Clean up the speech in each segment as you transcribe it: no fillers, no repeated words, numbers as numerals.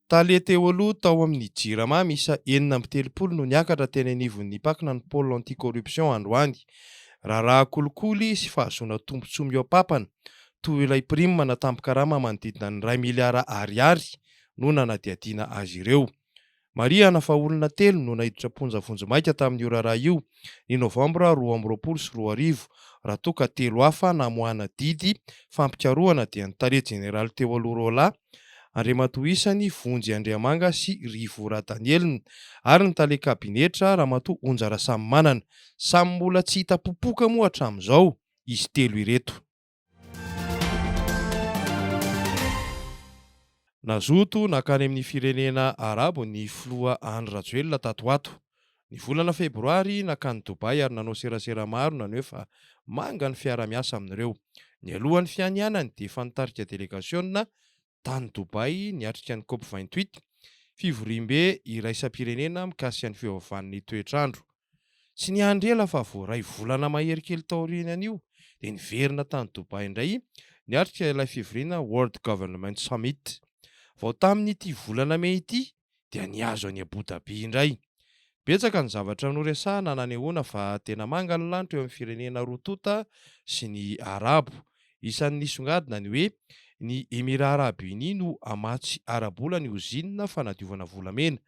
Tale teo aloha tao amin'ny Jirama miisa 36 no niakatra teny anivon'ny Pac na ny Pôle anti-corruption androany. Raharaha kolikoly sy fahazoana tombontsoa mihoa-papana toy ilay prime na tambin-karama manodidina ny iray miliara ariary no nanadihadiana azy ireo. Marihana fa olona telo no naiditra am-ponja vonjimaika tamin'io raharaha io ny novambra 2022, raha toa ka telo hafa namoahana didy fampikarohana dia ny tale jeneraly teo aloha roalahy, Andriamatoa isany Vonjy Andriamanga sy Rivo Radanielina ary ny tale kabinetra Ramatoa Onja Rasamimanana. Samy mbola tsy hita popoka moa hatramin'izao izy telo ireto. Nazoto nankany amin'ny firenena Arabo ny filoha Andry Rajoelina tato ho ato. Ny volana febroary, nankany Dubaï ary nanao serasera maro naneho fa manga ny fiara-miasa amin'ireo. Nialoha ny fianianany dia efa nitarika delegasiona tany Dubaï niatrika ny Cop 28, fivoriambe iraisam-pirenena mikasika ny fiovaovan'ny toetr'andro. Tsy niandry ela fa vao iray volana mahery kely taorian'io dia niverina tany Dubaï indray niatrika ilay fivoriana World Government Summit. Vao tamin'ity volana mey ity dia nihazo an'i Abu Dhabi indray. Betsaka ny zavatra noresahana nanehoana fa tena manga ny lanitra eo amin'ny firenena roa tonta sy ny Arabo. Isan'ny nisongadina ny hoe ny Emirats Arabes Unis no hamatsy ara-bola ny ozinina fanadiovana volamena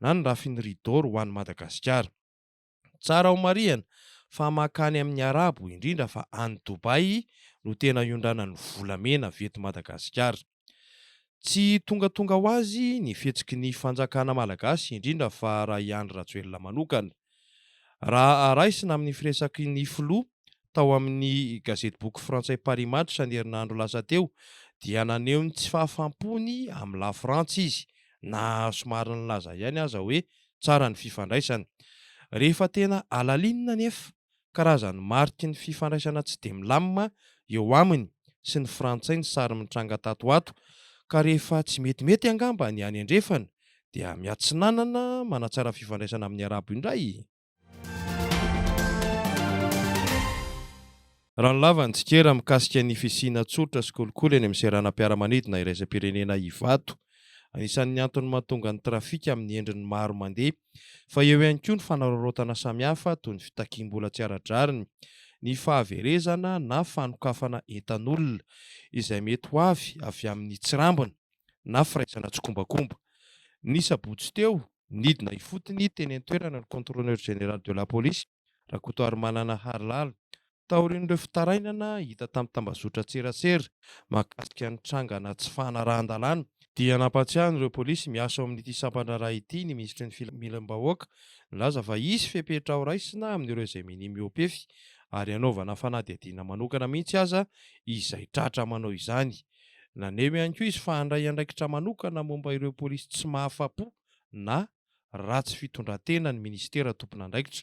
na ny raffinerie d'or ho an'i Madagasikara. Tsara homarihana fa mankany amin'ny Arabo, indrindra fa any Dubaï no tena iondranan'ny volamena avy eto Madagasikara. Tsy tongatonga ho azy ny fihetsiky ny fanjakana malagasy, indrindra fa raha i Andry Rajoelina manokana. Raha raisina amin'ny firesaky ny filoha tao amin'ny gazetiboky frantsay Paris Match ny herinandro lasa teo dia naneho ny tsy fahafampony amin'ny Lafrantsa izy na somary nilaza ihany aza hoe tsara ny fifandraisana. Rehefa tena alalinina anefa, karazan'ny mariky ny fifandraisana tsy dia milamina eo aminy sy ny frantsay ny sary mitranga tato ho ato, ka rehefa tsy metimety angamba ny any andrefana dia miatsinanana manatsara fifandraisana amin'ny arabo indray. Ranolava ny tsikera mikasika ny fisiana tsolotra sy kolikoly eny amin'ny seranam-piaramanidina iraisam-pirenena Ivato. Anisan'ny antony mahatonga ny trafika amin'ny endriny maro mandeha fa eo ihany koa ny fanararaotana samihafa toy ny fitakiam-bola tsy ara-drariny, ny fahaverezana na fanokafana entan'olona izay mety ho avy avy amin'ny tsirambina na firaisana tsikombakomba. Ny sabotsy teo, nidina ifotony teny an-toerana ny Contrôleur Général de la Police, Rakotoarimanana Harilala, taorian'ireo fitarainana hita tamin'ny tambazotran-tserasera mahakasika ny trangana tsy fanarahan-dalàna, dia nampahatsiahy an'ireo polisy miasa ao amin'ity sampan-draharaha ity ny minisitry ny Filaminam-bahoaka, nilaza fa hisy fepetra horaisina amin'ireo izay minia mihoa-pefy ary hanaovana fanadihadiana manokana mihitsy aza izay tratra manao izany. Naneho ihany koa izy fa handray andraikitra manokana momba ireo polisy tsy mahafa-po na ratsy fitondran-tena ny minisitera tompon'andraikitra.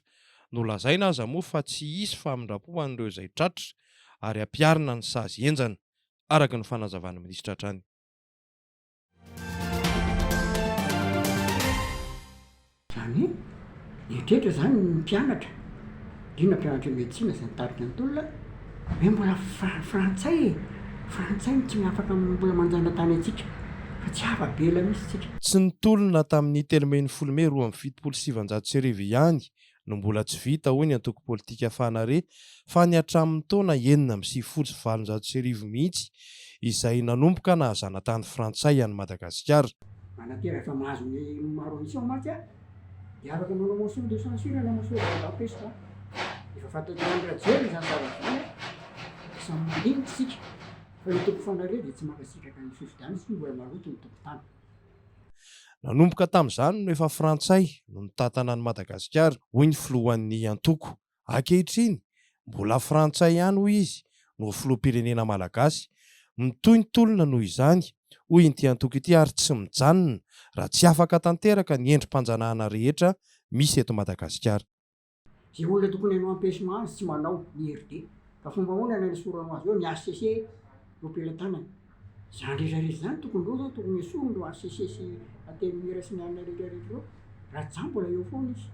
Nolazaina aza moa fa tsy hisy famindram-po ho an'ireo izay tratra ary hampiharina ny sazy henjana, araka ny fanazavan'ny minisitra hatrany. Izany hoe, mieritreritra izany ny mpianatra, indrindra mpianatra medecine izay nitarika ny tolona, hoe mbola frantsay e! Frantsay no tsy afaka mbola manjana-tany antsika, fa tsy afa-bela mihitsy tsika. Tsy ny tolona tamin'ny 13 mey 1972 ihany no mbola tsy vita, hoy ny antoko politika Fanare, fa ny hatramin'ny taona 1896 mihitsy izay nanomboka naha-zanatany frantsay an'i Madagasikara. Manantena rehefa mahazo ny maro an'isa mantsy aho dia afaka manao motion de censure na motion d'empêchement. Efa fantatr'i Andry Rajoelina izany zavatra izany an, dia samy mandinika isika fa ny antoko Fanare dia tsy mankasitraka ny fifidianana satria mbola maloto ny tompon-tany. Nanomboka tamin'izany no efa frantsay no nitantana an'i Madagasikara, hoy ny filohan'ny antoko. Ankehitriny, mbola frantsay ihany, hoy izy, no filoham-pirenena malagasy. Mitohy ny tolona noho izany, hoy inty antoko ity ary tsy mijanona raha tsy afaka tanteraka ny endri-panjanahana rehetra misy eto Madagasikara. Izay olona tokony hanao empêchement azy tsy manao, ny IRD. Ka fomba ahoana no hanesorana azy eo? Ny HCC eo am-pelatanany. Izany rehetra rehetra izany tokony ireo zany tokony esorina ireo HCC sy Antenimiera sy ny anona rehetra rehetra ireo. Raha tsy izany mbola eo foana izy.